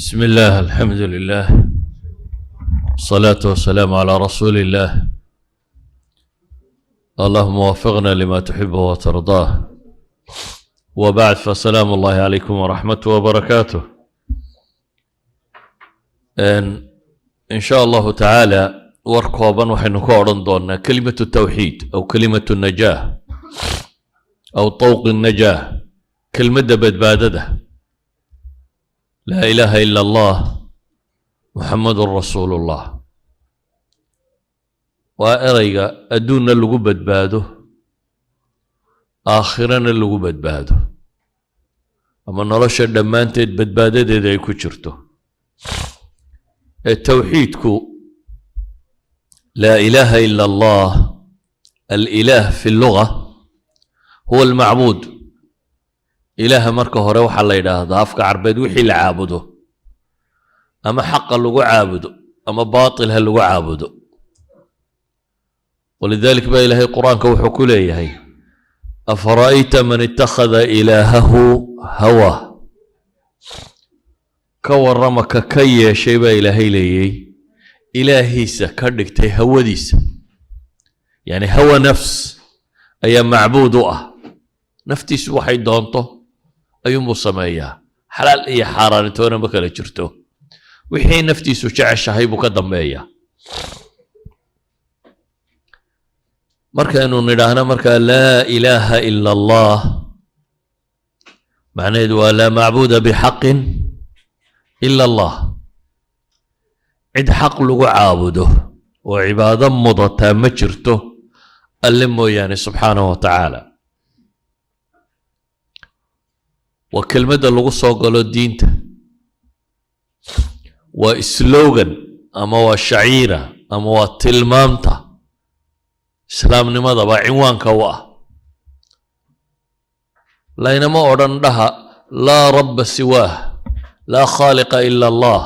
بسم الله، الحمد لله، والصلاة والسلام على رسول الله. اللهم وفقنا لما تحبه وترضاه. وبعد، فسلام الله عليكم ورحمته وبركاته. إن شاء الله تعالى war kooban waxaynu ka odhan doonaa كلمة التوحيد أو كلمة النجاة أو طوق النجاة، kelmadda badbaadada، لا إله إلا الله محمد رسول الله. Waa ereyga adduunna lagu badbaado, aakhirana lagu badbaado, ama nolosha dhammaanteed badbaadadeeda ay ku jirto. Ee towxiidku لا إله إلا الله، الإله في اللغة هو المعبود. Ilaaha marka hore waxaa la yidhaahdaa afka Carbeed wixii la caabudo, ama xaqa lagu caabudo ama baatil ha lagu caabudo. ولذلك baa Ilaahay Qur-aanka wuxuu ku leeyahay: أفرأيت من اتخذ إلهه هواه. Ka warrama ka yeeshay, baa Ilaahay leeyay, ilaahiisa ka dhigtay hawadiisa, yani هوى نفس ayaa macbuud u ah. Naftiisu waxay doonto ayuunbuu sameeyaa, xalaal iyo xaaraanitoona ma kala jirto, wixii naftiisu jeceshahay buu ka dambeeyaa. Markaynu nidhaahno markaa لا إله إلا الله, macnaheedu waa لا معبود بحق إلا الله. Cid xaq lagu caabudo oo cibaado mudataa ma jirto Alle mooyaane, subxaanahu wa tacaala. Waa kelmadda lagu soo galo diinta, waa slogan ama waa shaciira ama waa tilmaamta islaamnimadaba cinwaanka u ah. Laynama odhan dhaha لا رب سواه، لا خالق إلا الله،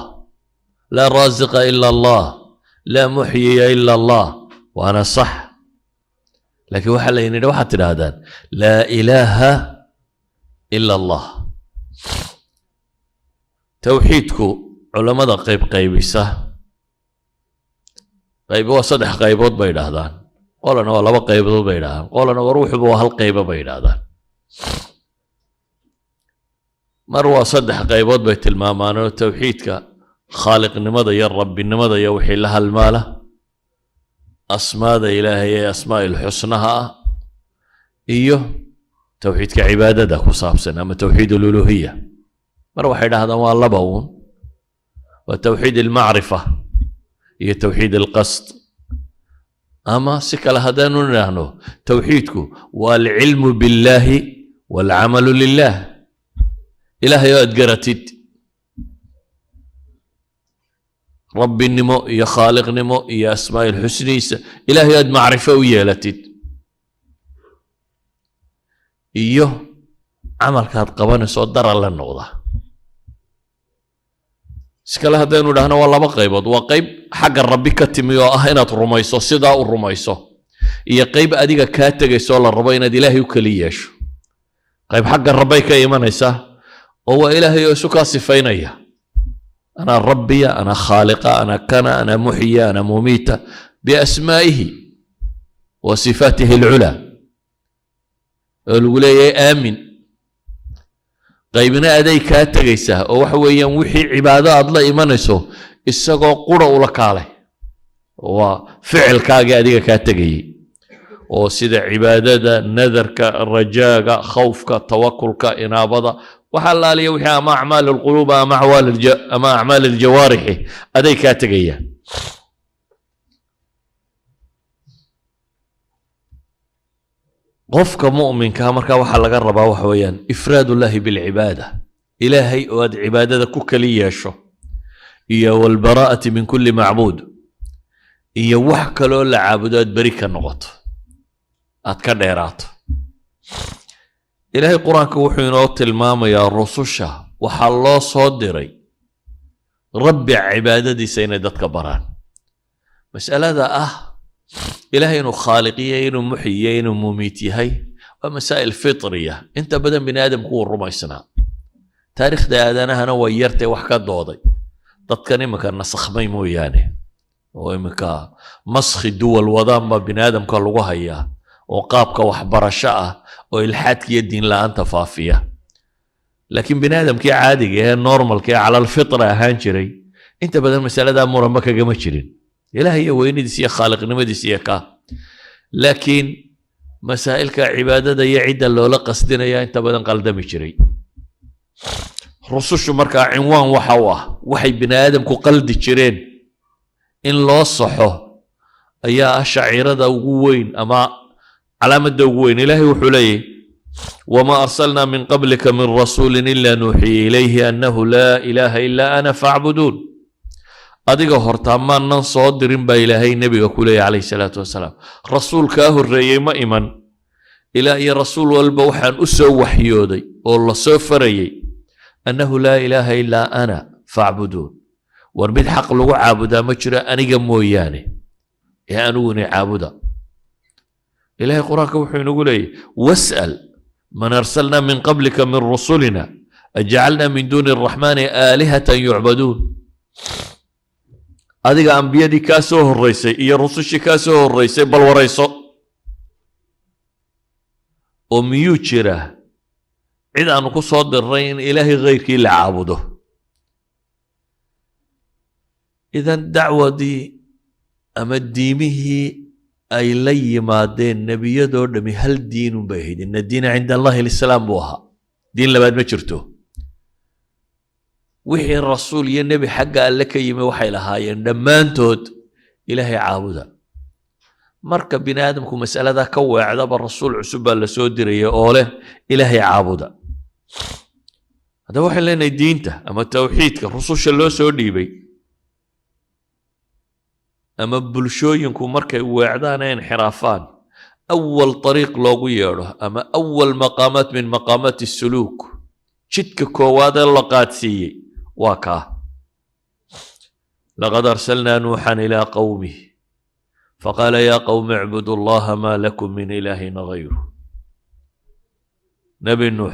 لا رازق إلا الله، لا محيي إلا الله, waana sax, laakiin waxaa la yidhi waxaad tidhaahdaan لا إله إلا الله. Towxiidku culammada qayb qaybisa, qayb waa saddex qaybood bay idhaahdaan, qolana waa laba qaybood bay idhahdaan, qolana war wuxuba waa hal qaybo bay idhahdaan. Mar waa saddex qaybood bay tilmaamaan oo towxiidka khaaliqnimada iyo rabbinimada iyo wixii la halmaala, asmaada Ilaahay ee asmaa'il xusnaha ah, iyo towxiidka cibaadada ku saabsan ama توحيد الألوهية. Mar waxay dhahdaan waa laba uun, waa توحيد المعرفة iyo توحيد القصد. Ama si kale haddaanu nidhaahno, towxiidku waa العلم بالله والعمل لله. Ilaahay oo aad garatid rabbinimo iyo khaaliqnimo iyo asmaa'il xusniisa, Ilaahay aad macrifo u yeelatid, iyo camalkaad qabanayso dara la noqda. Si kale haddaynu idhahno, waa laba qaybood: waa qayb xagga Rabbi ka timi oo ah inaad rumayso, sidaa u rumayso, iyo qayb adiga kaa tegayso oo la rabo inaad Ilaahay u keli yeesho. Qayb xagga Rabbay ka imanaysaa oo waa Ilaahay oo isu kaa sifaynaya: anaa rabbiya, anaa khaaliqa, anaa kana, anaa muxyiya, anaa mumiita, بأسمائه وصفاته العلى, oo lagu leeyahay aamin. Qaybna aday kaa tegaysaa oo waxa weeyaan wixii cibaado aad la imanayso isagoo qura ula kaalay, waa ficilkaagii adiga kaa tegayey, oo sida cibaadada, nadarka, rajaaga, khawfka, tawakulka, inaabada, waxa laaliya wixii ama أعمال القلوب ama أعمال الجوارح aday kaa tegayaan. Qofka mu'minkaa markaa waxaa laga rabaa waxa weeyaan إفراد الله بالعبادة, Ilaahay oo aad cibaadada ku kali yeesho, iyo والبراءة من كل معبود, iyo wax kaloo la caabudo aad beri ka noqoto, aad ka dheeraato. Ilaahay Qur-aanka wuxuu inoo tilmaamayaa rususha waxaa loo soo diray Rabbi cibaadadiisa inay dadka baraan. Mas'alada ah Ilaahay inuu khaaliqiyo, inuu muxyiyo, inuu mumiit yahay waa masaa'il fitriya, inta badan bini aadamku wuu rumaysnaa. Taariikhda aadanahana way yartay wax ka dooday dadkan iminka nasakhmay mooyaane, oo iminka maskhi duwal wadaan baa bini aadamka lagu hayaa, oo qaabka waxbarasho ah oo ilxaadka iyo diin la'aanta faafiya. Laakiin bini aadamkii caadiga ee normalka ee cala alfitra ahaan jiray, inta badan masaladaa muranba kagama jirin, Ilaah iyo weynidiis iyo khaaliqnimadiis iyo kaa. Laakiin masaa'ilka cibaadada iyo cidda loola qasdinaya inta badan qaldami jiray. Rusushu markaa cinwaan waxa u ah waxay bini aadamku qaldi jireen in loo saxo ayaa ah shaciirada ugu weyn ama calaamadda ugu weyn. Ilaahay wuxuu leeyahy: وما أرسلنا من قبلك من رسول إلا نوحي إليه أنه لا إله إلا أنا فاعبدون. Adiga hortaa maanan soo dirin, baa Ilaahay nebiga ku leeyahy calayhi salaatu wasalaam, rasuul kaa horreeyey ma iman ilaa iyo rasuul walba waxaan u soo waxyooday oo la soo farayey أنه لا إله إلا أنا فاعبدون, war mid xaq lagu caabudaa ma jiro aniga mooyaane ee aniguna caabuda. Ilahay qur-aanka wuxuu inagu leeyahy: واسأل من أرسلنا من قبلك من رسلنا أجعلنا من دون الرحمن آلهة يعبدون. Adiga ambiyadii kaa soo horraysay iyo rusushii kaa soo horraysay bal warayso, oo miyuu jiraa cid aanu ku soo dirnay in Ilaahay khayrkii la caabudo? Idan dacwadii ama diimihii ay la yimaadeen nebiyadoo dhami hal diinun bay ahayd. إن الدين عند الله الإسلام buu ahaa, diin labaad ma jirto. Wixii rasuul iyo nebi xagga Alle ka yimi waxay lahaayeen dhammaantood Ilaahay caabuda. Marka bini aadamku mas'aladaa ka weecdaba, rasuul cusub baa la soo diraya oo leh Ilaahay caabuda. Haddaba waxaan leenahay diinta ama tawxiidka rususha loo soo dhiibay ama bulshooyinku markay weecdaan ee inxiraafaan, أول طريق loogu yeedho ama أول مقامات من مقامات السلوك, jidka koowaad ee la qaadsiiyey waa kaa: لقد أرسلنا نوحا إلى قومه فقال يا قوم اعبدوا الله ما لكم من إله غيره. Nebi Nuux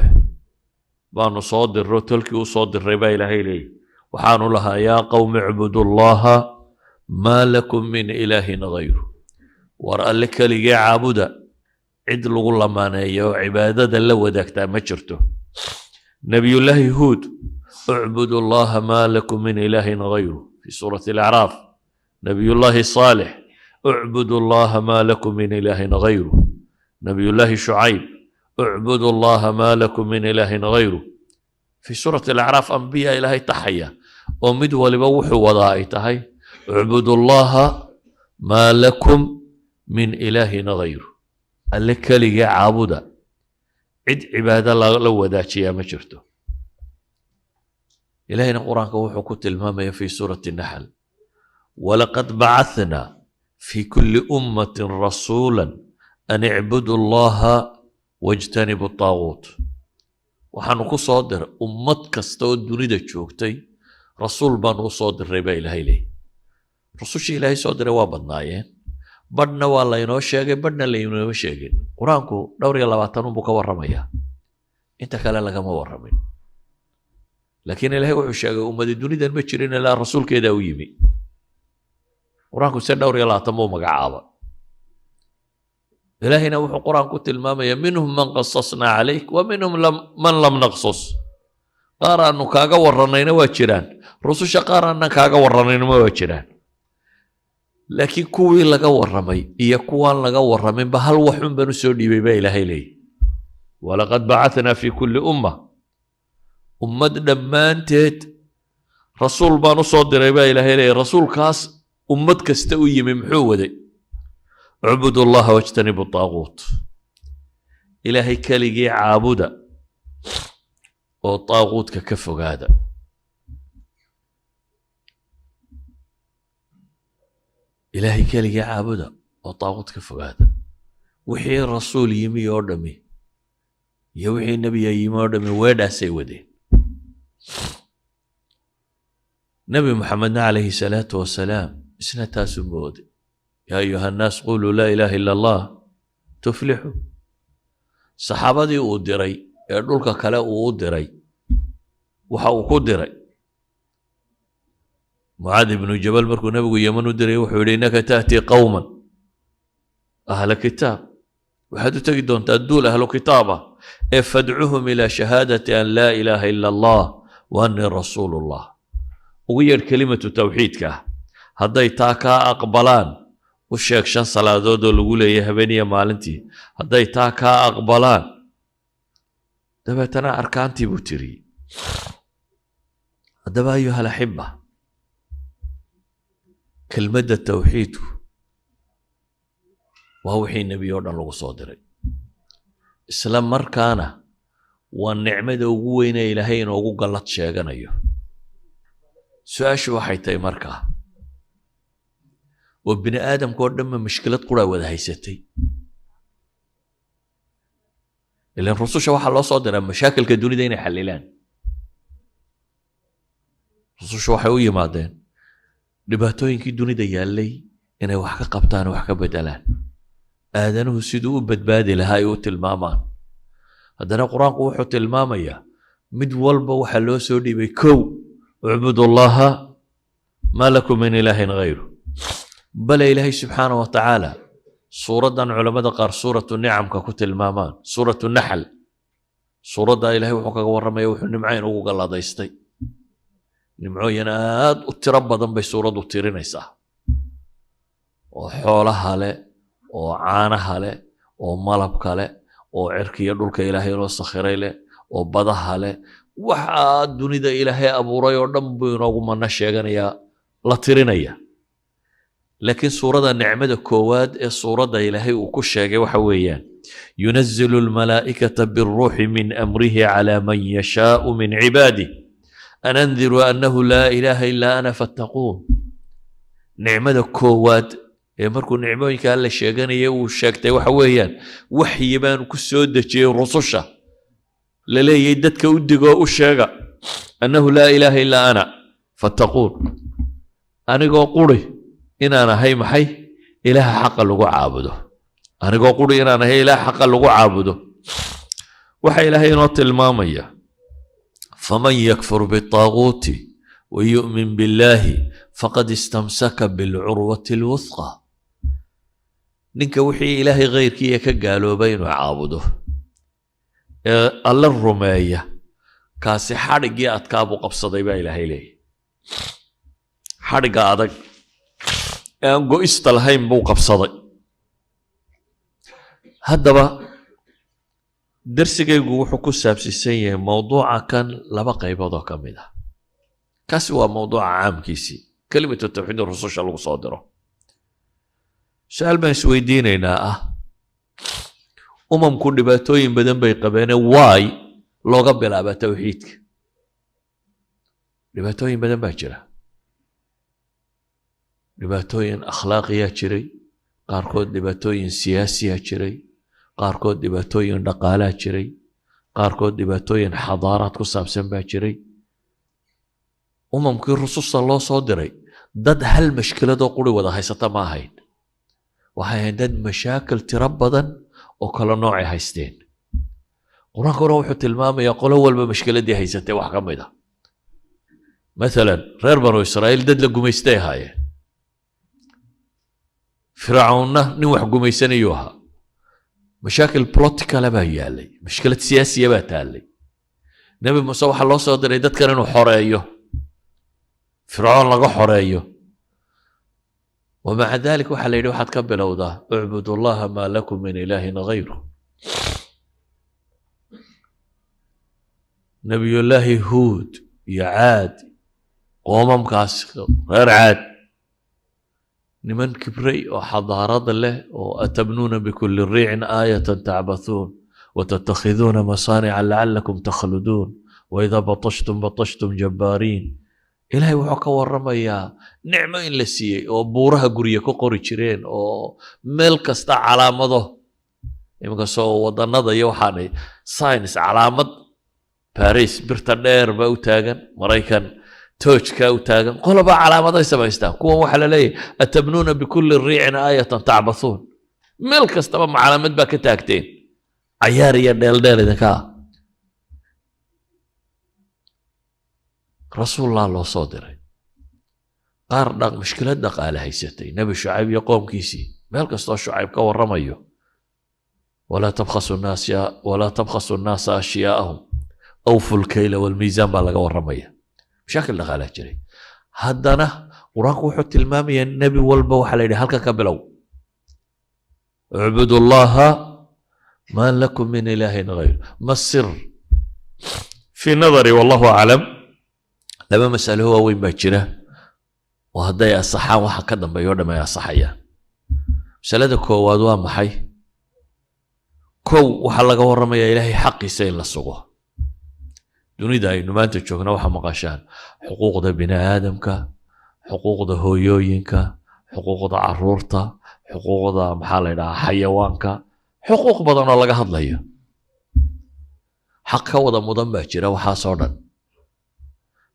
baanu soo dirro, tolkii u soo diray baa Ilaahay leeyahy. Waxaanu lahaa: يا قوم اعبدوا الله ما لكم من إله غيره, war Alle keligee caabuda, cid lagu lamaaneeyo oo cibaadada la wadaagtaa ma jirto. Nabiyullaahi Huud: اعبدوا الله ما لكم من إله غيره, في سورة الأعراف. Nabiyullaahi Saalix: اعبدوا الله ما لكم من إله غيره. Nabiyullaahi Shucayb: اعبدوا الله ما لكم من إله غيره, في سورة الأعراaf. Ambiya Ilaahay taxaya oo mid waliba wuxuu wadaa ay tahay اعبدوا الله ما لكم من إله غيره, Alle keligee caabuda, cid cibaado la wadaajiyaa ma jirto. Ilahayna qur-aanka wuxuu ku tilmaamaya في سورة النحل: ولقد بعثنا في كل أمة رسولا أن اعبدوا الله واجتنبوا الطاغوت. Waxaanu ku soo diray ummad kasta oo dunida joogtay rasuul baanu u soo diray, baa Ilaahay leeyay. Rusushii Ilaahay soo diray waa badnaayeen, badhna waa laynoo sheegay, badhna laynooma sheegin. Qur-aanku dhowr iyo labaatan unbuu ka warramayaa, inta kale lagama warramin. Laakiin Ilaahay wuxuu sheegay ummadi dunidan ma jirin ilaa rasuulkeeda u yimi. Qur-aanku se dhowr iyo labaatan buu magacaaba. Ilaahayna wuxuu qur-aan ku tilmaamaya: منهم من قصصنا عليك ومنهم من لم نقصص. Qaar aanu kaaga warranayna waa jiraan rususha, qaar aanan kaaga warranaynama waa jiraan. Laakiin kuwii laga warramay iyo kuwaan laga warraminba hal waxun baan u soo dhiibay, baa Ilaahay leeyahy. ولقد بعثنا في كل أمة, ummad dhammaanteed rasuul baan u soo diray, baa Ilaahay leeyahy. Rasuulkaas ummad kasta u yimi muxuu waday? اعبدوا الله واجتنبوا الطاغوت, Ilaahay keligii caabuda oo taaguutka ka fogaada. Ilaahay keligii caabuda oo taaguut ka fogaada. Wixii rasuul yimi oo dhami iyo wixii nebiya yimi oo dhami weedhaasay wadeen. Nebi Muxamedna calayhi salaatu wasalaam isna taasuu mooday: يا أيها الناس قولوا لا إله إلا الله تفلحوا. Saxaabadii uu diray ee dhulka kale uu u diray. Waxa uu ku diray Mucaad ibnu Jabal markuu Nebigu Yeman u diray, wuxuu yidhi: "إنك تأتي قوما أهل كتاب", waxaad u tegi doontaa duul ahlu kitaab ah ee, "فادعهم إلى شهادة أن لا إله إلا الله وأني رسول الله", ugu yeedh kelimatu tawxiidka ah. Hadday taa kaa aqbalaan, u sheeg shan salaadood oo lagu leeyahay habeeniya maalintii. Hadday taa kaa aqbalaan, dabeetana arkaantii buu tiriyey. Haddaba, أيها الأحبة, kelmadda tawxiidku waa wixii nebi oo dhan lagu soo diray, isla markaana waa nicmada ugu weynee Ilaahay inoogu gallad sheeganayo. Su-aashu waxay tahay markaa, oo bini aadamka oo dhanba mushkilad quraa wada haysatay? Ilan rususha waxaa loo soo diraa mashaakilka dunida inay xallilaan. Rususha waxay u yimaadeen dhibaatooyinkii dunida yaallay inay wax ka qabtaan, wax ka beddelaan, aadanuhu siduu u badbaadi lahaa ay u tilmaamaan. Haddana Qur-aanku wuxuu tilmaamayaa mid walba waxaa loo soo dhiibay kow: اعبدوا الله ما لكم من إله غيره. Bale Ilaahay subxaana wa tacaala suuraddan culammada qaar suuratu nicamka ku tilmaamaan, suuratu Naxal, suuradda Ilahay wuxuu kaga warramaya wuxuu nimcayn ugu galladaystay. Nimcooyin aad u tiro badan bay suuraddu tirinaysaa, oo xoolaha leh, oo caanaha leh, oo malabka leh, oo cirka iyo dhulka Ilaahay inoo sakhiray leh, oo badaha leh. Waxaa dunida Ilaahay abuuray oo dhan buu inoogu manno sheeganayaa, la tirinaya. Laakiin suuradda nicmada koowaad ee suuradda Ilaahay uu ku sheegay waxa weeyaan: "ينزل الملائكة بالروح من أمره على من يشاء من عباده أن أنذروا أنه لا إله إلا أنا فاتقون." Nicmada koowaad ee markuu nicmooyinka Alla sheeganaya uu sheegtay waxa weeyaan waxyi baanu ku soo dejiyey rususha la leeyahay dadka u digoo u sheega أنه لا إله إلا أنا فاتقون, anigoo quri inaan ahay maxay? Ilaaha xaqa lagu caabudo. Anigoo quri inaan ahay Ilaaha xaqa lagu caabudo. Waxa Ilaahay inoo tilmaamaya: "فمن يكفر بالطاغوت ويؤمن بالله فقد استمسك بالعروة الوثقى." Ninka wixii Ilaahay khayrkiiya ka gaaloobay inuu caabudo ee Alla rumeeya, kaasi xadhiggii adkaa buu qabsaday, baa Ilaahay leeyahy. Xadhigga adag ee aan go'ista lahayn buu qabsaday. Haddaba darsigaygu wuxuu ku saabsiisan yahay mowduuca kan laba qaybood oo ka mid ah. Kaasi waa mowduuca caamkiisii, kelimatu tawxiid rususha lagu soo diro. Su-aal baan isweydiinaynaa ah: umamku dhibaatooyin badan bay qabeene, waay looga bilaabaa tawxiidka? Dhibaatooyin badan baa jira. Dhibaatooyin akhlaaqiyaa jiray qaarkood, dhibaatooyin siyaasiyaa jiray qaarkood, dhibaatooyin dhaqaalaa jiray qaarkood, dhibaatooyin xadaaraad ku saabsan baa jiray. Umamkii rususta loo soo diray dad hal mashkiladoo quri wada haysata ma ahayn. Waxay ahayn dad mashaakil tiro badan oo kala noocay haysteen. Qur-aankuna wuxuu tilmaamayaa qolo walba mashkiladii haysatay wax ka mid a. Mathalan, reer Banu Israa'iil dad la gumaystay ahaayeen. Fircawnna nin wax gumaysanayuu ahaa. Mashaakil political ah baa yaallay, mashkilad siyaasiya baa taallay. Nebi Muuse waxaa loo soo diray dadkan inuu xoreeyo, Fircoon laga xoreeyo. ومع ذلك waxaa la yidhi waxaad ka bilowdaa اعبدوا الله ما لكم من إله غيره. Nebiyullaahi Huud iyo Caad, qoomamkaas reer Caad, niman kibray oo xadaarada leh oo أتبنون بكل ريع آية تعبثون وتتخذون مصانع لعلكم تخلدون وإذا بطشتم بطشتم جبارين. Ilaahay wuxuu ka warramayaa nicmo in la siiyey oo buuraha gurye ku qori jireen oo meel kasta calaamado. Iminka soo wadannada iyo waxaanay science calaamad, Paris birta dheer baa u taagan, Maraykan toojkaa u taagan, qoloba calaamaday samaystaan. Kuwan waxaa la leeyahay أتبنون بكل ريع آية تعبثون, meel kastaba ma calaamad baa ka taagteen? Cayaar iyo dheeldheel idinka ah. Rasuullaa loo soo diray. Qaar mushkilad dhaqaale haysatay, Nebi Shucayb iyo qoomkiisii. Meel kastoo Shucayb ka warramayo, ولا تبخسوا الناس أشياءهم أوفوا الكيل والميزان baa laga warramaya. Mashaakil dhaqaalaa jiray. Haddana Qur-aanku wuxuu tilmaamayaa nebi walba waxaa la yidhi halkan ka bilow: اعبدوا الله ما لكم من إله غيره. ما السر في نظري؟ والله أعلم. Laba mas'alo waaweyn baa jira oo hadday asaxaan waxa ka dambeeya o dham ay asaxayaan. Masalada koowaad waa maxay? Kow, waxaa laga warramayaa Ilaahay xaqiisa in la sugo. Dunida aynu maanta joogna waxaa maqashaan xuquuqda bini aadamka, xuquuqda hooyooyinka, xuquuqda caruurta, xuquuqda, maxaa la yidhahaa, xayawaanka, xuquuq badan oo laga hadlayo. Xaq ka wada mudan baa jira waxaasoo dhan.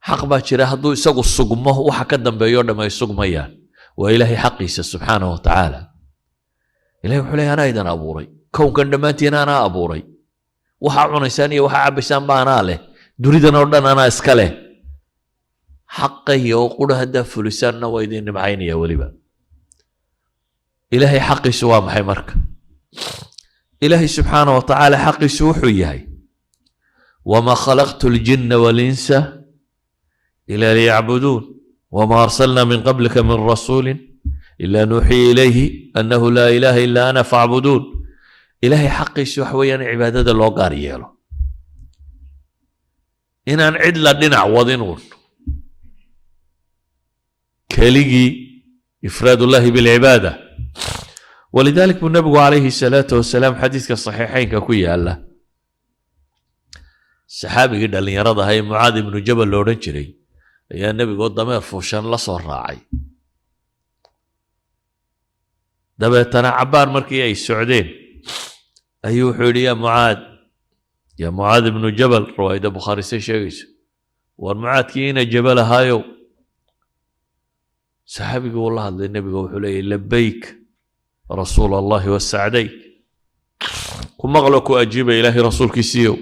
Xaq baa jira hadduu isagu sugmo waxa ka dambeeyo o dham ay sugmayaan. Waa Ilaahay xaqiisa subxaanahu wa tacaala. Ilahay wuxuu leeyahy: anaa idan abuuray, kownkan dhammaantiin anaa abuuray, waxaa cunaysaan iyo waxaa cabbaysaan ba anaa leh, dunidan oo dhan anaa iska leh. Xaqaya oo qura haddaa fulisaanna waa idin nimcaynaya weliba. Ilaahay xaqiisu waa maxay marka? Ilaahay subxaana wa tacaala xaqiisu wuxuu yahay: وما خلقت الجن والإنس إلا ليعبدون وما أرسلنا من قبلك من رسول إلا نوحي إليه أنه لا إله إلا أنا فاعبدون. Ilaahay xaqiisu waxa weeyaan cibaadada loo gaar yeelo, inaan cid la dhinac wadin uun, keligii إفراد الله بالعبادة. ولذلك buu nabigu calayhi salaatu wasalaam xadiiska saxiixeynka ku yaala, saxaabigii dhallinyarada ahaa ee Mucaad ibnu Jabal lo odhan jiray ayaa nebigoo dameer fuushan la soo raacay. Dabeetana cabbaar markii ay socdeen ayuu wuxuu yidhi: "يا Mucaad, يا Mucaad ibnu Jabal." Riwaayadda Bukhaari say sheegayso: "War Mucaadkii ina Jabal ahaayow." Saxaabigii uu la hadlay nebiga, wuxuu leeyahy: "لبيك رسول الله وسعديك." Ku maqlo, ku ajiiba, Ilaahay rasuulkiisiiyow.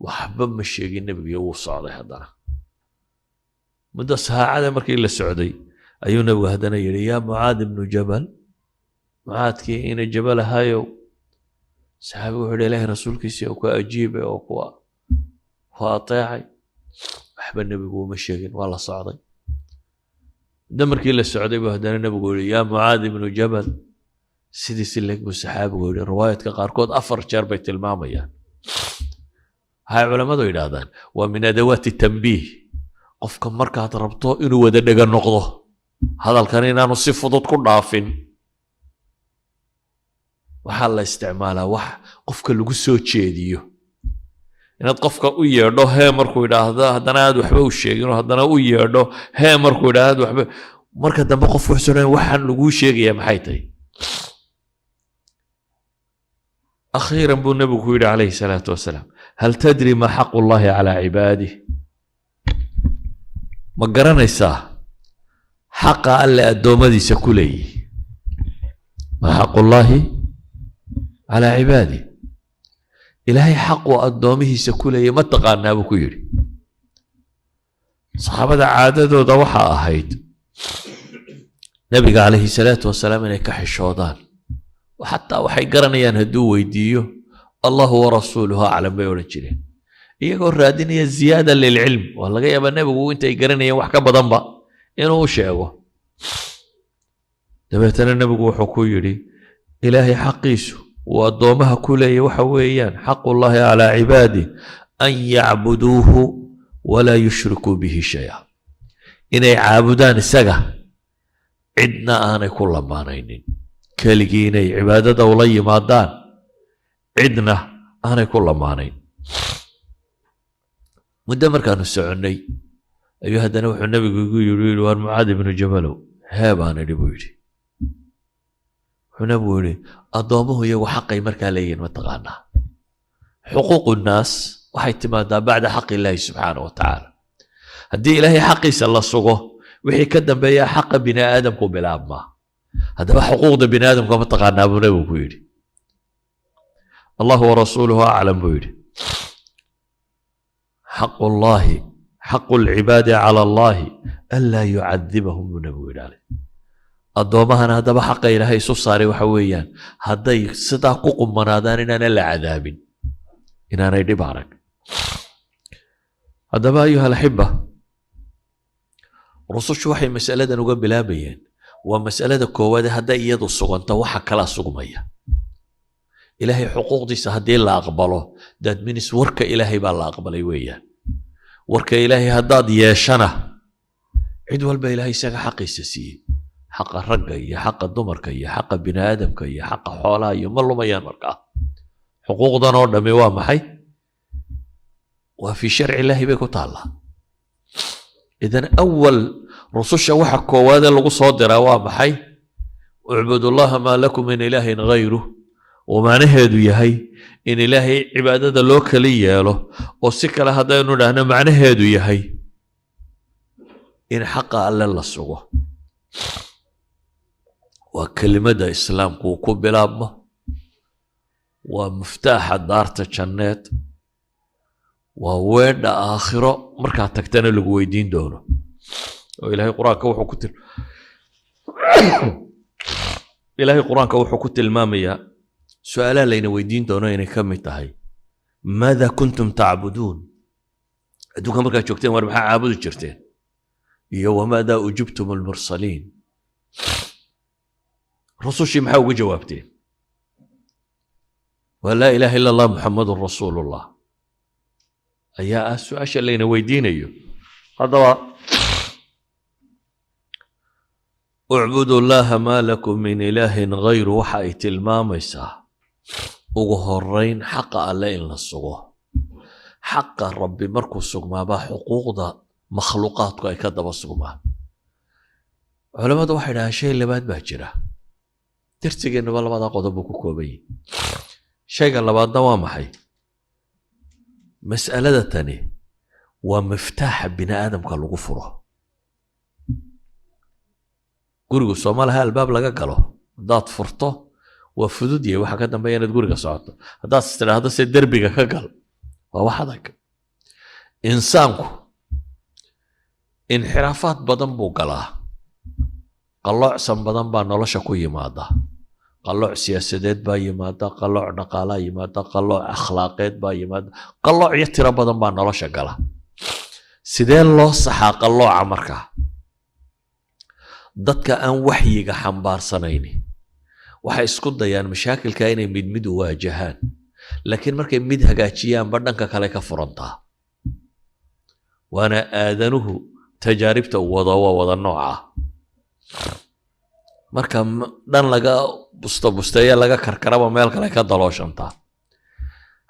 Waxba ma sheegin nebigiyo, wuu socday. Haddana muddo saacada markii la socday ayuu nebigu haddana yidhi: "يا Mucaad ibnu Jabal, Mucaadkii ina Jabal ahaayow." Saxaabigu wuxuu yidhi: "Ilaahay rasuulkiisii, oo ku ajiibay oo ku ateecay." Waxba nebigu uma sheegin, waa la socday. Muddo markii la socday buu haddana nebigu yidhi: "يا Mucaad ibnu Jabal." Sidii si leeg buu saxaabigu yidhi. Riwaayadka qaarkood afar jeer bay tilmaamayaan. Waxay culammadu yidhaahdaan waa من أدوات التنبيه. Qofka markaad rabto inuu wada dhega noqdo, hadalkan inaanu si fudud ku dhaafin, waxaa la isticmaalaa wax qofka lagu soo jeediyo. Inaad qofka u yeedho, hee markuu yidhaahdo haddana aad waxba u sheegin, oo haddana u yeedho, hee markuu yidhaahdo waxba, marka dambe qofku wuxuu odhanaya: "Waxaan laguu sheegayaa maxay tahay?" Akhiiran buu nebigu ku yidhi calayhi salaatu wasalaam: "هل تدري ما حق الله على عباده?" Ma garanaysaa xaqa Alle addoommadiisa ku leeyihi? ما حق الله على عباده. Ilaahay xaquu addoomihiisa ku leeyahy ma taqaanaa, buu ku yidhi. Saxaabada caadadooda waxaa ahayd nebiga calayhi salaatu wasalaam inay ka xishoodaan. Xataa waxay garanayaan hadduu weydiiyo, "الله ورسوله أعلم" bay odhan jireen, iyagoo raadinaya زيادة للعلم. Waa laga yaabaa nebigu intay garanayeen wax ka badanba inuu u sheego. Dabeetana nebigu wuxuu ku yidhi: "Ilaahay xaqiisu uu addoommaha ku leeyahy waxa weeyaan حق الله على عباده أن يعبدوه ولا يشركوا به شيئا." Inay caabudaan isaga, cidna aanay ku lamaanaynin, keligii inay cibaadada ula yimaadaan, cidna aanay ku lamaanayn. Muddo markaanu soconnay ayuu haddana wuxuu nebigu igu yidhi: "Waar Mucaad ibnu Jabalow." "Hee," baan idhi, buu yidhi. Wuxuu nebigu yidhi: "Addoommuhu iyagu xaqay markaa leeyihin ma taqaanaa?" حقوق الناس waxay timaadaa بعد حق الله subxaana wa tacaala. Haddii Ilaahay xaqiisa la sugo, wixii ka dambeeya xaqa bini aadamku bilaabmaa. Haddaba xuquuqda bini aadamka ma taqaanaa, buu nebigu ku yidhi. "الله ورسوله أعلم," buu yidhi. حق الله، حق العباد على الله ألا يعذبهم, buu Nabigu yidhi aleh. Addoommahana haddaba xaqa Ilaahay isu saaray waxa weeyaan hadday sidaa ku qumanaadaan inaana la cadaabin, inaanay dhib arag. Haddaba, أيها الأحبة, rusushu waxay mas'aladan uga bilaabayeen waa mas'alada koowaade. Hadday iyadu suganto, waxa kalaa sugmaya. Ilaahay xuquuqdiisa haddii la aqbalo, that means warka Ilaahay baa la aqbalay weeyaan. Warka Ilaahay haddaad yeeshana, cid walba Ilaahay isaga xaqiisa siiyey, xaqa ragga iyo xaqa dumarka iyo xaqa bini aadamka iyo xaqa xoolaha iyo ma lumayaan. Markaa xuquuqdan oo dhammi waa maxay? Waa في شرع الله bay ku taallaa. إذن أول rususha waxa koowaadee lagu soo diraa waa maxay? اعبدوا الله ما لكم من إله غيره, oo macnaheedu yahay in Ilaahay cibaadada loo kali yeelo, oo si kale haddaynu idhaahno macnaheedu yahay in xaqa Alle la sugo. Waa kelimadda Islaamku uu ku bilaabmo, waa muftaaxa daarta janneed, waa weedha aakhiro markaad tagtana lagu weydiin doono. Oo Ilaahay Qur-aanka wuxuu ku tilmaamayaa su-aalaha layna weydiin doono inay ka mid tahay: ماذا كنتم تعبدون? Adduunka markaad joogteen, war maxaa caabudi jirteen? Iyo وماذا أجبتم المرسلين? Rusushii maxaa uga jawaabteen? Waa لا إله إلا الله محمد رسول الله ayaa ah su-aasha layna weydiinayo. Haddaba, اعبدوا الله ما لكم من إله غيره waxa ay tilmaamaysaa ugu horeyn xaqa Alle in la sugo. Xaqa Rabbi markuu sugmaabaa xuquuqda makhluuqaadku ay ka daba sugmaan. Culammadu waxay dhahaan shay labaad baa jira. Darsigeennuba labadaa qodob buu ku kooban yahi. Shayga labaadna waa maxay? Mas'alada tani waa miftaaxa bini aadamka lagu furo. Gurigu sooma laha albaab laga galo? Haddaad furto waa fudud yahay, waxa ka dambeeya inaad guriga socoto. Haddaad is tidhaahdo se derbiga ka gal, waa wax adag. Insaanku inxiraafaad badan buu galaa, qalloocsan badan baa nolosha ku yimaada. Qallooc siyaasadeed baa yimaada, qallooc dhaqaalaa yimaada, qallooc akhlaaqeed baa yimaada, qalloocyo tiro badan baa nolosha gala. Sidee loo saxaa qallooca markaa? Dadka aan waxyiga xambaarsanayni waxay isku dayaan mashaakilka inay mid mid u waajahaan, laakiin markay mid hagaajiyaanba dhanka kale ka furantaa. Waana aadanuhu tajaaribta uu wado, waa wada nooca. Marka dhan laga busto busteeya, laga karkaraba, meel kale ka dalooshantaa.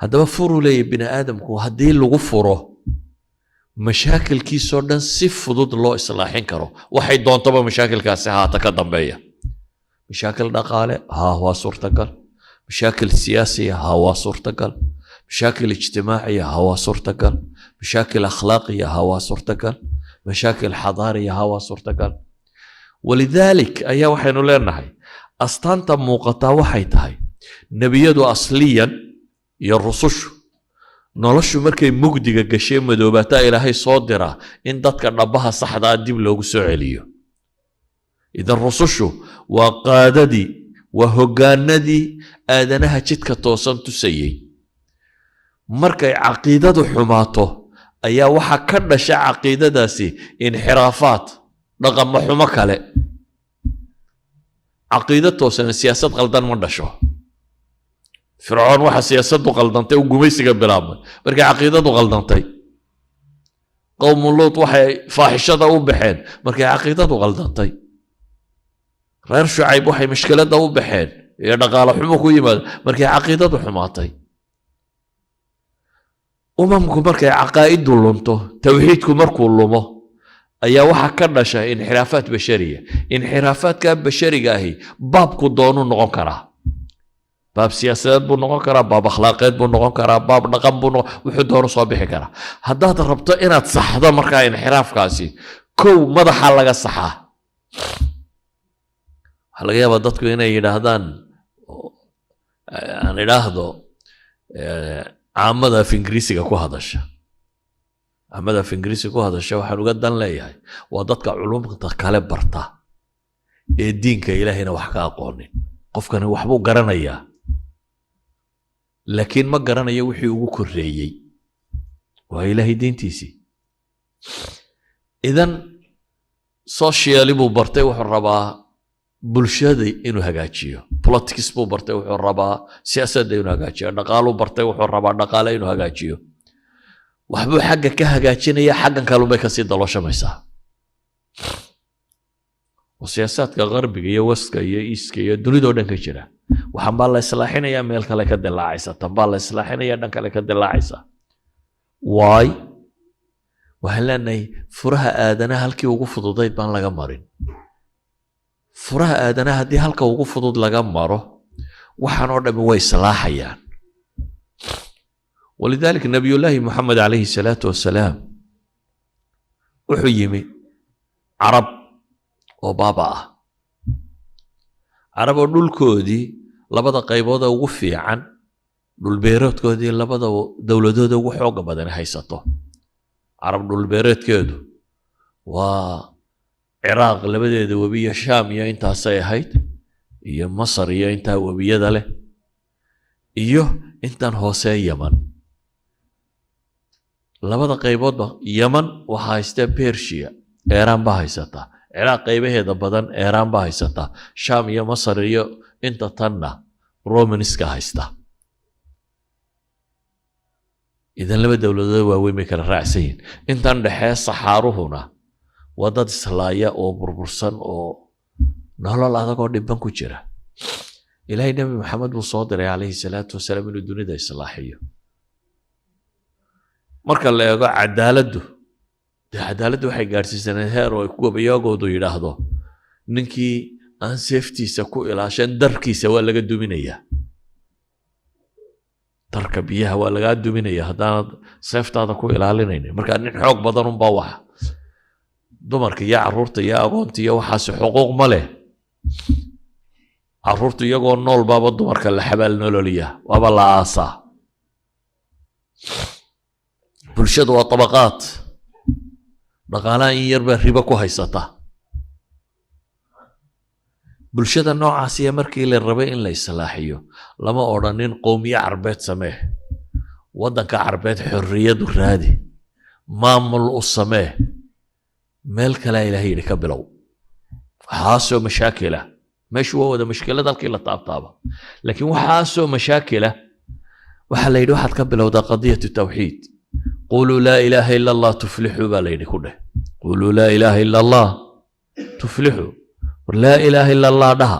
Haddaba furuu leeyahy bini aadamku haddii lagu furo mashaakilkiisoo dhan si fudud loo islaaxin karo, waxay doontaba mashaakilkaasi haata ka dambeeya. Mashaakil dhaqaale haa, waa suurtagal. Mashaakil siyaasiya haa, waa suurtagal. Mashaakil ijtimaaciya haa, waa suurtagal. Mashaakil akhlaaqiya haa, waa suurtagal. Mashaakil xadaariya haa, waa suurtagal. ولذلك ayaa waxaynu leenahay astaanta muuqataa waxay tahay nebiyadu asliyan iyo rusushu noloshu markay mugdiga gashee madoobaataa Ilaahay soo diraa in dadka dhabbaha saxdaa dib loogu soo celiyo. إذن rusushu waa qaadadii, waa hoggaanadii aadanaha jidka toosan tusayey. Markay caqiidadu xumaato ayaa waxaa ka dhasha caqiidadaasi inxiraafaat, dhaqamo xumo kale. Caqiido toosan siyaasad qaldan ma dhasho. Fircoon waxa siyaasaddu qaldantay u gumaysiga bilaabmay markay caqiidadu qaldantay. Qowmu Luut waxay faaxishada u baxeen markay caqiidadu qaldantay. Reer Shucayb waxay mashkiladda u baxeen iyo dhaqaalo xumo ku yimaado markay caqiidadu xumaatay. Umamku markay caqaa'idu lunto, tawxiidku markuu lumo, ayaa waxaa ka dhasha inxiraafaat bashariya. Inxiraafaadka bashariga ahi baabku doonuu noqon karaa. Baab siyaasadeed buu noqon karaa, baab akhlaaqeed buu noqon karaa, baab dhaqan buu noqon, wuxuu doonu soo bixi karaa. Haddaad rabto inaad saxdo markaa inxiraafkaasi, kow madaxa laga saxaa. Waxaa laga yaabaa dadku inay yidhaahdaan, aan idhaahdo caamada af Ingiriisiga ku hadasha. Amada af Ingiriisi ku hadasha waxaan uga dan leeyahay waa dadka culumta kale barta ee diinka Ilaahayna wax ka aqoonin. Qofkani waxbuu garanayaa, laakiin ma garanayo wixii ugu korreeyey, waa Ilaahay diintiisii. Idan socially buu bartay, wuxuu rabaa bulshada inuu hagaajiyo. Politics buu bartay, wuxuu rabaa siyaasadda inuu hagaajiyo. Dhaqaaluu bartay, wuxuu rabaa dhaqaale inuu hagaajiyo. Waxbuu xagga ka hagaajinaya, xaggan kalunbay kasii dalooshamaysaa. Oo siyaasaadka qarbiga iyo westka iyo eastka iyo dunidoo dhan ka jira, waxan baa la islaaxinaya, meel kale ka dilaacaysa, tan baa la islaaxinaya, dhan kale ka dilaacaysa. Waay, waxaan leenahay furaha aadanaha halkii ugu fududayd baan laga marin. Furaha aadanaha haddii halka ugu fudud laga maro, waxaan oo dhammi way islaaxayaan. ولذلك Nabiyullaahi Moxamed عليه الصلاة والسلام wuxuu yimi Carab oo baaba ah, Carab oo dhulkoodii labada qaybood ee ugu fiican, dhulbeereedkoodii labada dowladooda ugu xooga badan haysato. Carab dhulbeereedkeedu waa Ciraaq labadeeda webi iyo Shaam iyo intaasay ahayd, iyo Masar iyo intaa webiyada leh, iyo intan hoosee Yaman. Labada qayboodba Yaman waxaa haystee Persia, Eeraan baa haysataa. Ciraaq qaybaheeda badan Eeraan baa haysataa. Shaam iyo Masar iyo inta tanna Romanska haysta. Idan laba dowladood waaweyn bay kala raacsan yihin. Intan dhexee saxaaruhuna waa dad islaaya oo burbursan oo nolol adag oo dhibban ku jira. Ilaahay Nebi Maxamed buu soo diray عليه الصلاة والسلام inuu dunida islaaxiyo. Marka la eego cadaaladdu, dee cadaaladdu waxay gaadhsiisaneed heer oo ay ku gabayagoodu yidhaahdo: ninkii aan seeftiisa ku ilaashan darkiisa waa laga duminayaa, darka biyaha waa lagaa duminaya haddaanad seeftaada ku ilaalinaynin. Marka nin xoog badan unbaa waxa dumarka iyo carruurta iyo agoonta iyo waxaasi xuquuq ma leh. Carruurtu iyagoo nool baaba dumarka la xabaal nololiya, waaba la aasaa. Bulshadu waa tabaqaad. Dhaqaalaha in yar baa ribo ku haysata. Bulshada noocaasiya markii la rabay in la islaaxiyo, lama odhanin qowmiye Carbeed samee, waddanka Carbeed xorriyadu raadi, maamul u samee. Meel kalea Ilahay yidhi ka bilow. Waxaasoo mashaakila, meeshu waa wada mashkilad halkii la taabtaaba, laakiin waxaasoo mashaakila waxaa la yidhi waxaad ka bilowdaa قضية التوحيد. قولوا لا إله إلا الله تفلحوا baa la yidhi. Ku dheh: قولوا لا إله إلا الله تفلحوا. War لا إله إلا الله dhaha,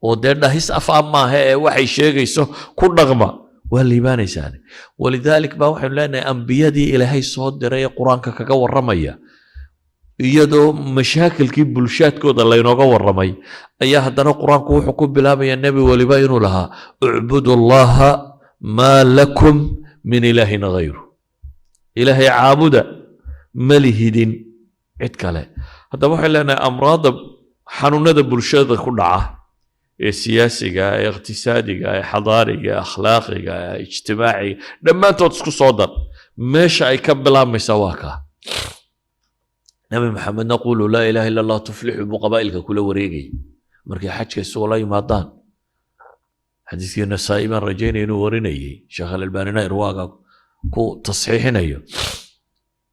oo dee dhahis af maaha ee waxay sheegayso ku dhaqma, waa liibaanaysaan. ولذلك baa waxaynu leenahay ambiyadii Ilaahay soo diray ee Qur-aanka kaga warramaya, iyadoo mashaakilkii bulshaadkooda laynooga warramay, ayaa haddana Qur-aanku wuxuu ku bilaabaya nebi waliba inuu lahaa: اعبدوا الله ما لكم من إله غيره. Ilaahay caabuda, ma lihidin cid kale. Haddaba waxay leenahay amraadda, xanuunada bulshada ku dhaca ee siyaasiga, ee iqtisaadiga, ee xadaariga, ee akhlaaqiga, ee ijtimaaciga, dhammaantood isku soo dar, meesha ay ka bilaabmaysaa waa kaa. Nabi Maxamedna قولوا لا إله إلا الله تفلحوا buu qabaa'ilka kula wareegayay markay xajka isugula yimaadaan. Xadiiskii Nasaa'i baan rajaynaya inuu warinayay, Sheekh Alalbaanina irwaaga ku tasxiixinayo.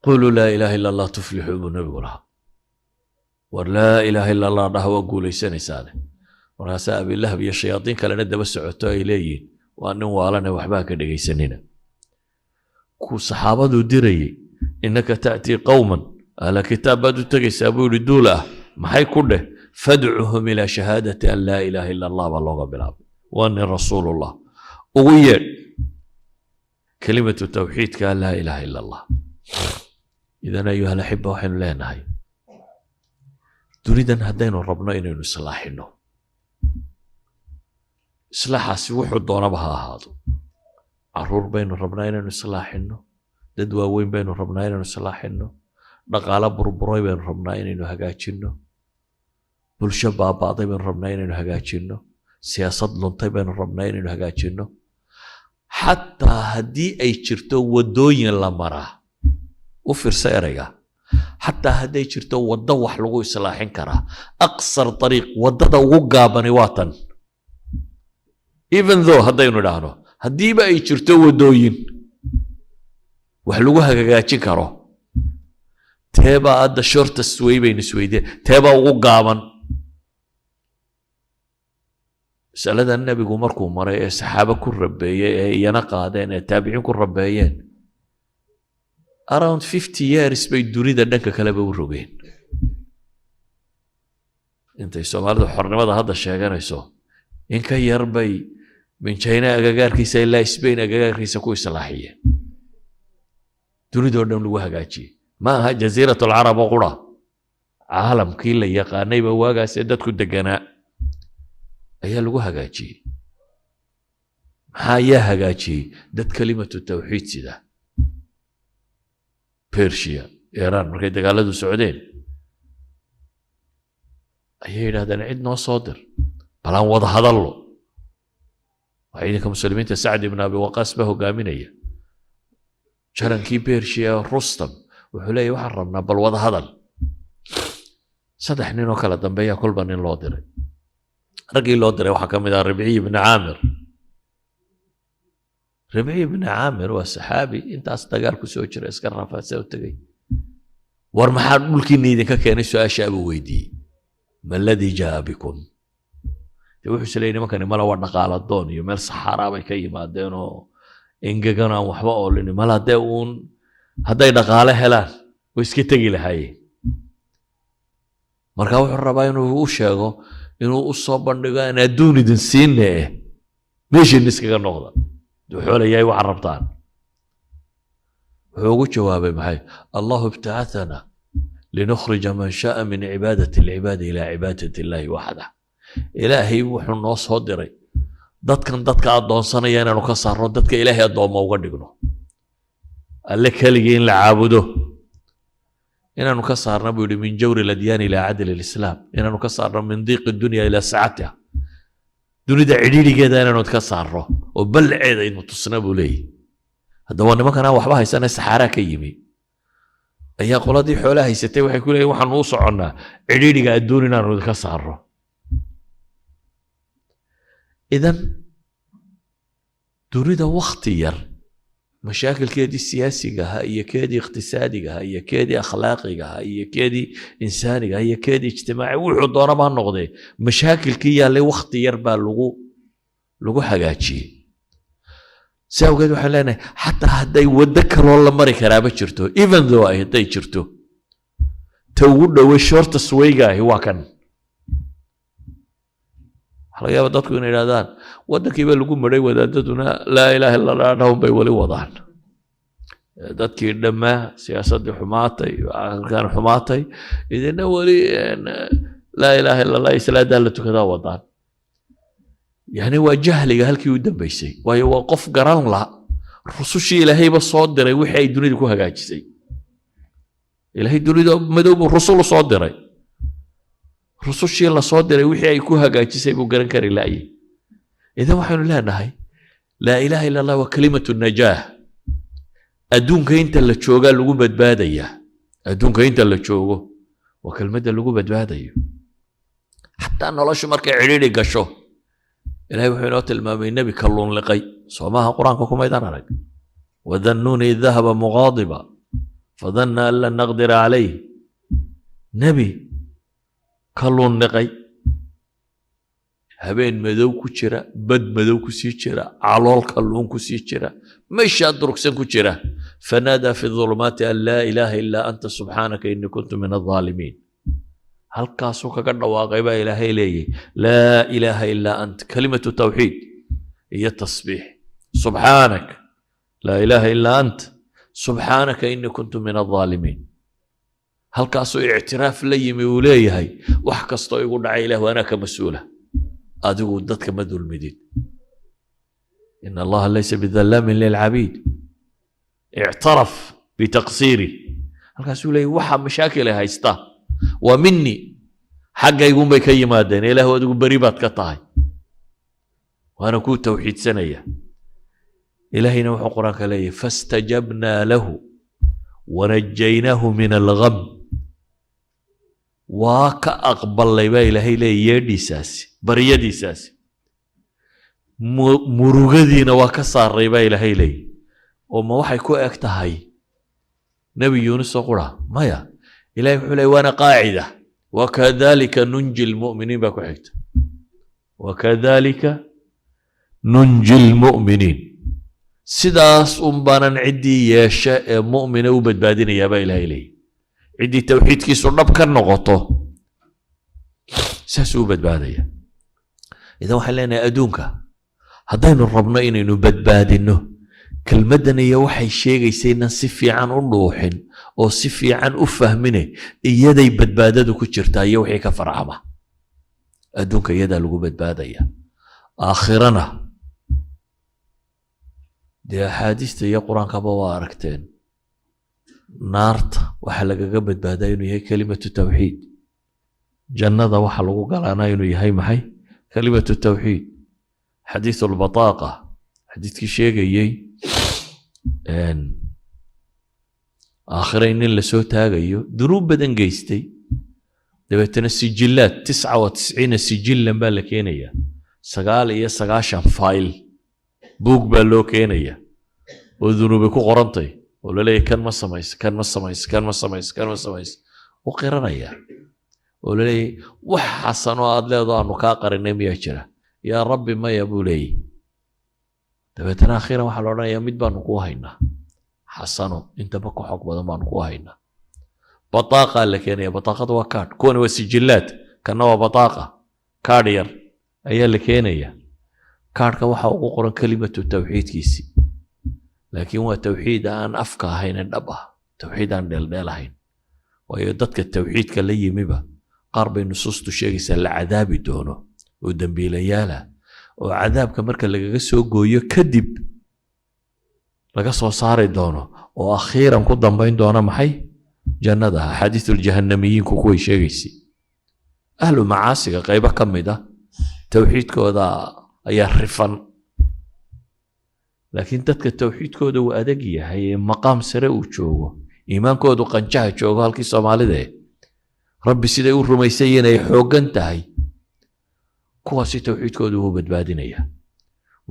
قولوا لا إله إلا الله تفلحوا buu nabigu lahaa. War لا إله إلا الله dhaha, waa guuleysanaysaane. Markaasaa Abilahab iyo shayaadiin kalena daba socoto ay leeyihiin: waa nin waalane, waxbaa ka dhegaysanina. Ku saxaabaduu dirayey: إنك تأتي قوما أهل كتاب baad u tegaysaa buu yidhi, duul ah, maxay ku dheh? فادعهم إلى شهادة أن لا إله إلا الله baa looga bilaabay, وأني رسول الله. Ugu yeedh kelimatu tawxiidka, لا إله إلا الله. إذن أيها الأحبة, waxaynu leenahay dunidan haddaynu rabno inaynu islaaxino, islaaxaasi wuxuu doonaba ha ahaado. Caruur baynu rabnaa inaynu islaaxino, dad waaweyn baynu rabnaa inaynu islaaxino, dhaqaalo burburay baynu rabnaa inaynu hagaajinno, bulsho baaba'day baynu rabnaa inaynu hagaajinno, siyaasad luntay baynu rabnaa inaynu hagaajinno. Xataa haddii ay jirto waddooyin la maraa, U fiirsa erayga. Xataa hadday jirto waddo wax lagu islaaxin karaa, أقصر طريق, waddada ugu gaabani waa tan. Even though haddaynu idhaahno, haddiiba ay jirto waddooyin wax lagu hagaajin karo, teebaa hadda shortest way baynu isweydiin, teebaa ugu gaaban? Masaladan nebigu markuu maray ee saxaabo ku rabeeyey ee iyana qaadeen ee taabiciin ku rabeeyeen, around 50 years bay dunida dhanka kaleba u rogeen. Intay Soomaalidu xornimada hadda sheeganayso in ka yar bay min China agagaarkiisa ilaa Spain agagaarkiisa ku islaaxiyeen, dunidoo dhan lagu hagaajiyey. Ma aha جزيرة العرب oo qura, caalamkii la yaqaanayba waagaasee dadku deganaa ayaa lagu hagaajiyey. Maxaa yaa hagaajiyey? Dad كلمة التوحيد sida. Persia, Iran, markay dagaaladu socdeen ayay yidhahdeen, "Cid noo soo dir, bal aan wada hadallo." Waa ciidanka Muslimiinta, Sacd ibn Abi Waqaas baa hogaaminaya. Jarankii Persia, Rustam, wuxuu leeyahy, "Waxaan rabnaa bal wada hadal." Saddex nin oo kala dambeeya kolba nin loo diray. Raggii loo diray waxaa ka mid ah Ribciy ibni Caamir. Ribciy ibni Caamir waa saxaabi intaas dagaal ku soo jira, iska rafaadsa u tegey. "War maxaa dhulkiina idinka keenay?" Su-aasha abuu weydiiyey. ما الذي جاء بكم? De wuxuu is leeyay, nimankani mala waa dhaqaala doon iyo meel saxaaraa bay ka yimaadeen oo engegan, aan waxba oolin. Mala dee uun hadday dhaqaale helaan way iska tegi lahaayeen. Marka wuxuu rabaa inuu u sheego, inuu u soo bandhigo, aan adduun idin siine eh, meeshiina iskaga noqda, xoolayahay waxaad rabtaan. Wuxuu ugu jawaabay maxay? الله ابتعثنا لنخرج من شاء من عبادة العباد إلى عبادة الله وحده. Ilaahay wuxuu noo soo diray dadkan dadka addoonsanaya inaanu ka saarno, dadka Ilaahay addoomma uga dhigno, Alle keligii in la caabudo inaanu ka saarno buu yidhi, من جور الأديان إلى عدل الإسلام, inaanu ka saarno من ضيق الدنيا إلى سعتها, dunida cidhiidhigeeda inaanu ka saarno oo ballaceeda aynu tusna buu leeyahy. Haddaba nimankan aan waxba haysana, saxaaraa ka yimi, ayaa qoladii xoolaha haysatay waxay ku leeyihin, waxaanu u soconnaa cidhiidhiga adduun inaanu idinka saarno. Idan dunida wakti yar mashaakilkeedii siyaasiga ahaa iyo keedii iqtisaadiga ahaa iyo keedii akhlaaqiga ahaa iyo keedii insaaniga ahaa iyo keedii ijtimaaci, wuxuu doonaba ha noqdee, mashaakilkii yaallay wakti yar baa lagu hagaajiyey. Si awgeed waxaan leenahay, xataa hadday waddo kaloo la mari karaaba jirto, even though ay hadday jirto, ta ugu dhowey, shortest wayga ahi waa kan. Waxaa laga yaaba dadku inay idhahdaan, waddankiiba lagu maray, wadaadaduna لا إله إلا الله dhahun bay weli wadaan. Dadkii dhammaa, siyaasaddii xumaatay, aqalkan xumaatay, idina weli لا إله إلا الله islaadaa la tukadaa wadaan. Yani waa jahliga halkii u dambaysay, waayo waa qof garan la rusushii Ilaahayba soo diray wixii ay dunida ku hagaajisay. Ilaahay dunida madow buu rusul u soo diray, rusushii la soo diray wixii ay ku hagaajisay buu garan kari laayay. Idan waxaynu leenahay, لا إله إلا الله waa كلمة النجاة. Adduunka inta la joogaa lagu badbaadayaa, adduunka inta la joogo waa kelmadda lagu badbaadayo. Xataa noloshu markay cidhiidhi gasho, Ilahay wuxuu inoo tilmaamay nebi kalluun liqay. Soo maaha? Qur-aanka kumaydaan arag? وذا النون إذ ذهب مغاضبا فظن أن لن نقدر عليه. Nebi kalluun liqay, habeen madow ku jira, bad madow ku sii jira, calool kalluun ku sii jira, meeshaa durugsan ku jira. فنادى في الظلمات أن لا إله إلا أنت سبحانك إني كنت من الظالمين. Halkaasuu kaga dhawaaqay baa Ilaahay leeyahy, لا إله إلا أنت, كلمة توحيد iyo tasbiix, سبحانك, لا إله إلا أنت سبحانك إني كنت من الظالمين. Halkaasuu ictiraaf la yimi, uu leeyahay, wax kastoo igu dhacay, Ilahu anaa ka mas-uula, adigu dadka ma dulmidid. إن الله ليس بظلام للعبيد. اعترف بتقصيره. Halkaasuu leeyahy, waxa mashaakila haysta waa mini, xaggaygunbay ka yimaadeen, Ilaahu adigu beri baad ka tahay, waana kuu tawxiidsanaya. Ilaahayna wuxuu Qur-aanka leeyahy, فاستجبنا له. ونجيناه من الغم. Waa ka aqbalay baa Ilaahay leeya yeedhiisaasi, baryadiisaasi, murugadiina waa ka saaray baa Ilaahay leeya. Oo ma waxay ku eg tahay Nebi Yuunus oo qura? Maya. Ilahay wuxuu leey, waana qaacida, وكذلك ننجي المؤمنين baa ku xigta. وكذلك ننجي المؤمنين, sidaas un baanan ciddii yeesha ee mu'mina u badbaadinayaa baa Ilahay leeya. Ciddii tawxiidkiisu dhab ka noqoto saasuu u badbaadaya. Idan waxaan leenahay, adduunka haddaynu rabno inaynu badbaadinno, kelmaddan iyo waxay sheegaysa inaan si fiican u dhuuxin oo si fiican u fahmine, iyaday badbaadadu ku jirtaa iyo wixii ka farcama. Adduunka iyadaa lagu badbaadaya. Aakhirana dee axaadiista iyo Qur-aankaba waa aragteen, naarta waxaa lagaga badbaadaa inuu yahay كلمة التوحيد, jannada waxa lagu galaana inuu yahay maxay? كلمة التوحيد. حديث البطاقة, xadiidkii sheegayey aakhira in nin lasoo taagayo dunuub badan geystay, dabeetana sijillaad 99 سجلا baa la keenaya, 99 fayl, buug baa loo keenaya oo dunuubi ku qorantay, oo la leeyahy kan ma samaysa, kan ma samaysa, kan ma samaysa, kan ma samaysa. U qiranaya oo la leeyahy wax xasanoo aad leedo aanu kaa qarinay miyaa jira? Yaa Rabbi, maya, buu leeyahy. Dabeetana akhiiran waxaa la odhanayaa mid baanu kuu haynaa, xasano intaba ka xog badan baanu kuu haynaa. بطاقة la keenaya. Bataaqada waa kaadh. Kuwani waa sijillaad, kanna waa بطاقة, kaadh yar ayaa la keenaya. Kaadhka waxa ugu qoran kelimatu tawxiidkiisi, laakiin waa tawxiid aan afka ahayn ee dhab ah, tawxiid aan dheeldheel ahayn. Waayo, dadka tawxiidka la yimiba qaar bay nusuustu sheegaysaa la cadaabi doono oo dembiilayaala, oo cadaabka marka lagaga soo gooyo kadib laga soo saari doono, oo akhiiran ku dambayn doona maxay? Jannada. أحاديث الجهنميين ku kuway sheegaysay, ahlu macaasiga qaybo ka mid ah tawxiidkooda ayaa rifan, laakiin dadka tawxiidkooda uu adag yahay ee maqaam sare uu joogo, iimaankoodu qanjaha joogo halkii Soomaalida, eh, Rabbi siday u rumaysayiin ay xooggan tahay, kuwaasi tawxiidkoodu wuu badbaadinaya.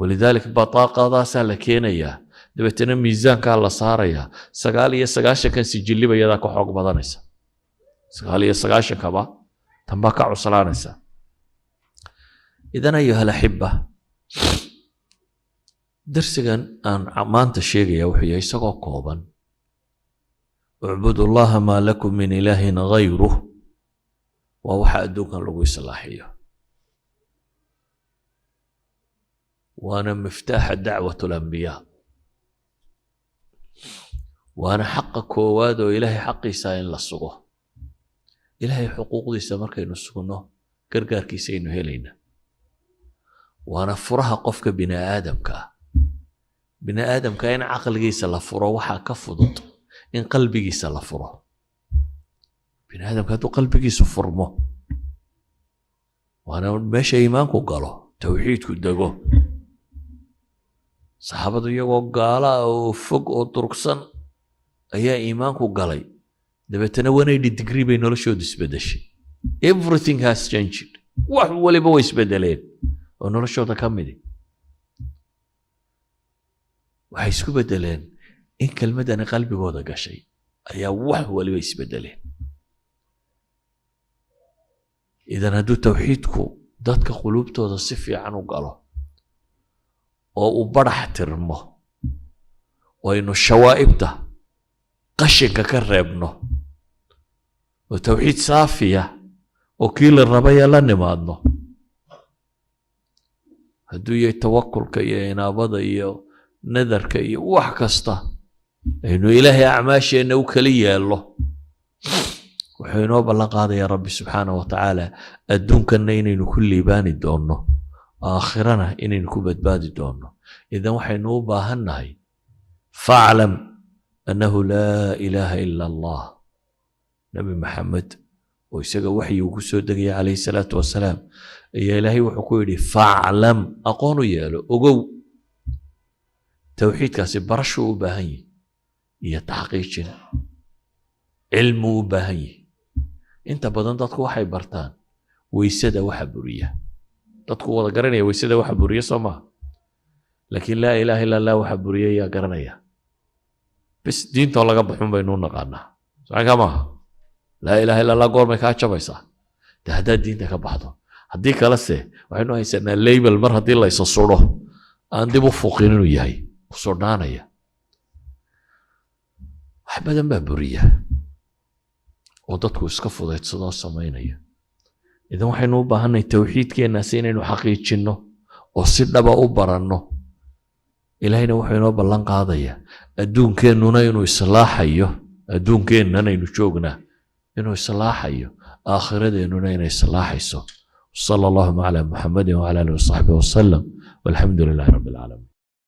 ولذلك bataaqadaasaa la keenayaa, dabeetana miisaankaa la saarayaa. 99-kan sijilliba iyadaa ka xoog badanaysa, 99-kaba tanbaa ka cuslaanaysa. إذن أيها الأحبة, darsigan aan maanta sheegaya wuxuu yahay isagoo kooban: اعبدوا الله ما لكم من إله غيره. Waa waxa adduunkan lagu islaaxiyo, waana miftaaxa دعوة الأنبياء, waana xaqa koowaad oo Ilaahay xaqiisa in la sugo. Ilaahay xuquuqdiisa markaynu sugno, gargaarkiisa aynu helaynaa. Waana furaha qofka bini aadamka ah. Bini aadamka in caqligiisa la furo waxaa ka fudud in qalbigiisa la furo. Bini aadamka hadduu qalbigiisu furmo, waana meesha iimaanku galo, tawxiidku dego. Saxaabadu iyagoo gaala ah oo fog oo durugsan ayaa iimaanku galay, dabeetana 180 degree bay noloshoodu isbeddeshay. Everything has changed. Wax waliba way isbedeleen oo noloshooda ka midi waxay isku beddeleen in kelmaddani qalbigooda gashay ayaa wax waliba isbedeleen. إذن hadduu tawxiidku dadka quluubtooda si fiican u galo oo uu badhax tirmo oo aynu shawaa'ibta qashinka ka reebno oo tawxiid saafiya oo kii la rabaya la nimaadno, hadduu yahay tawakulka iyo inaabada iyo nadarka iyo wax kasta, aynu Ilaahay acmaasheenna u kala yeello, wuxuu inoo ballan qaadayaa Rabbi subxaanah wa tacaala adduunkanna inaynu ku liibaani doonno, aakhirana inaynu ku badbaadi doonno. إذن waxaynu u baahan nahay فاعلم أنه لا إله إلا الله. Nebi Maxamed oo isaga waxyi uu ku soo degaya calayhi salaatu wasalaam ayaa Ilaahay wuxuu ku yidhi: فاعلم, aqoon u yeelo, ogow. Tawxiidkaasi barashuu u baahan yihi. Iyo taxqiijin cilmi u baahan yihi. Inta badan dadku waxay bartaan weysada waxa buriya. Dadku wada garanaya weysada waxa buriya, soo maha? Laakiin laa ilaaha illa Allah waxa buriya yaa garanaya? Bis diintoo laga baxun baynu u naqaanaa, socanka maaha? Laa ilaaha illa Allah goormay kaa jabaysaa? De haddaad diinta ka baxdo. Haddii kalese waxaynu haysanaa label, mar haddii la isa sudho aan dib u fuqin inuu yahay ku sudhaanaya. Wax badan baa buriya oo dadku iska fudaydsadoo samaynaya. Idan waxaynu u baahannahay towxiidkeennaasi inaynu xaqiijinno oo si dhaba u baranno. Ilaahayna wuxuu inoo ballan qaadaya adduunkeennuna inuu islaaxayo, adduunkeennanaynu joognaa inuu islaaxayo, aakhiradeennuna inay islaaxayso. Sala allahuma calaa Muxamadin wacala aalihi wasaxbihi wasalam, walxamdu lilaahi rabbi alcaalamiin.